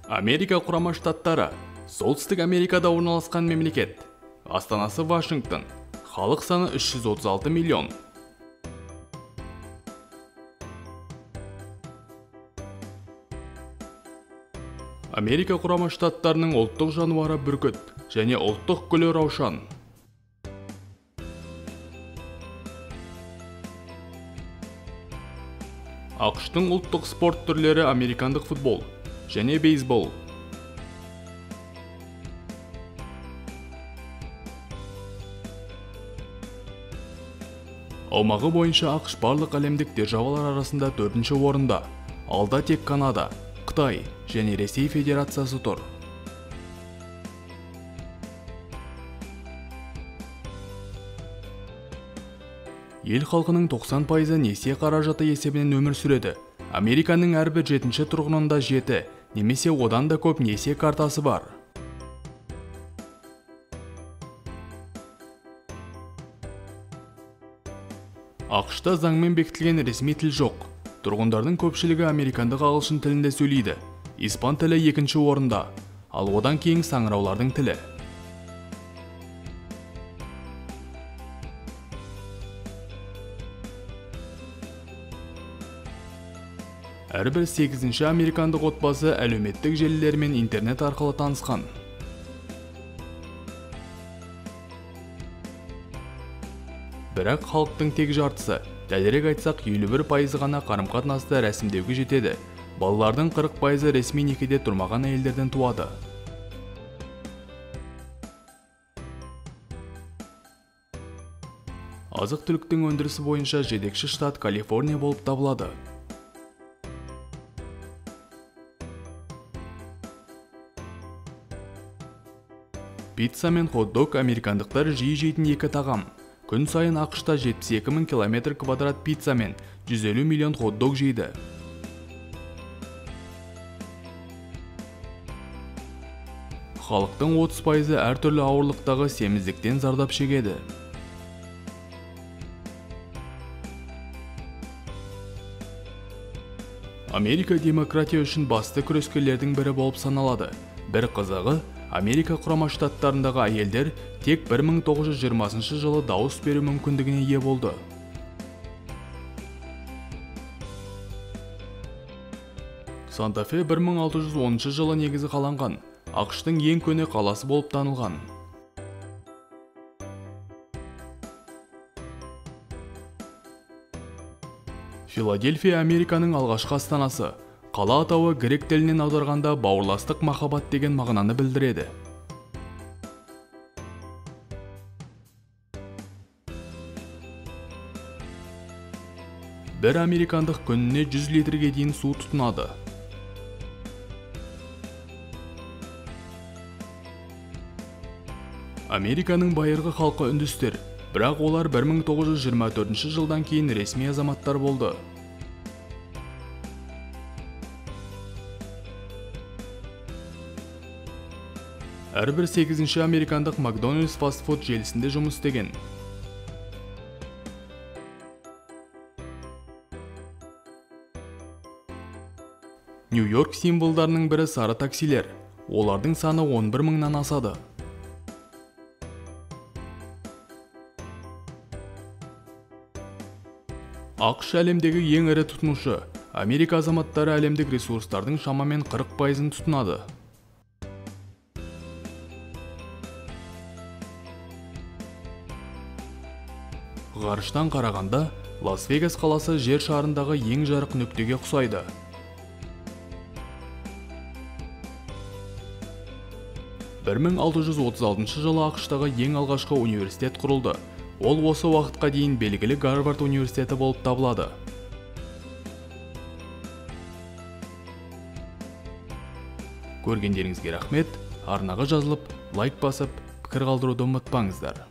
Америка Құрама Штаттары Солтүстік Америкада орналасқан мемлекет. Астанасы Вашингтон. Халық саны 336 миллион. Америка Құрама Штаттарының ұлттық жануары бүркіт және ұлттық гүлі раушан. АҚШ-тың ұлттық спорт түрлері американдық футбол және бейсбол. Аумағы бойынша АҚШ барлық әлемдік державалар арасында 4-ші орында. Алда тек Канада, Қытай және Ресей Федерациясы тұр. Ел халқының 90% несие қаражаты есебінен өмір сүреді. Американың әрбір 7-ші тұрғынында 7 немесе одан да көп несие картасы бар. АҚШ-та заңмен бекітілген ресми тіл жоқ. Тұрғындардың көпшілігі американдық ағылшын тілінде сөйлейді. Испан тілі екінші орында, ал одан кейін саңыраулардың тілі. Әрбір 8-ші американдық отбасы әлеуметтік желілер мен интернет арқылы танысқан. Бірақ халықтың тек жартысы, дәлірек айтсақ 51% ғана қарым-қатынасты рәсімдеуге жетеді. Балалардың 40% ресми некеде тұрмаған әйелдерден туады. Азық-түліктің өндірісі бойынша жетекші штат Калифорния болып табылады. Пицца мен хот-дог американдықтар жиі жейтін екі тағам. Күн сайын АҚШ-та 72 мың километр квадрат пицца мен 150 миллион хот-дог жейді. Халықтың 30% әртүрлі ауырлықтағы семіздіктен зардап шегеді. Америка демократия үшін басты күрескерлердің бірі болып саналады. Бір қызығы, Америка Құрама Штаттарындағы әйелдер тек 1920 жылы дауыс беру мүмкіндігіне ие болды. Санта-Фе 1610 жылы негізі қаланған, АҚШ-тың ең көне қаласы болып танылған. Филадельфия Американың алғашқы астанасы. Қала атауы грек тілінен аударғанда бауырластық махаббат деген мағынаны білдіреді. Бір американдық күніне 100 литрге дейін су тұтынады. Американың байырғы халқы үндістер, бірақ олар 1924 жылдан кейін ресми азаматтар болды. Әрбір 8-ші американдық Макдональдс фастфуд желісінде жұмыс істеген. Нью-Йорк символдарының бірі сары таксилер. Олардың саны 11 мыңнан асады. АҚШ әлемдегі ең ірі тұтынушы. Америка азаматтары әлемдік ресурстардың шамамен 40%-ын тұтынады. Ғарыштан қарағанда, Лас-Вегас қаласы жер шарындағы ең жарық нүктеге ұқсайды. 1636 жылы АҚШ-тағы ең алғашқы университет құрылды. Ол осы уақытқа дейін белгілі Гарвард университеті болып табылады. Көргендеріңізге рахмет. Арнаға жазылып, лайк басып, пікір қалдыруды ұмытпаңыздар.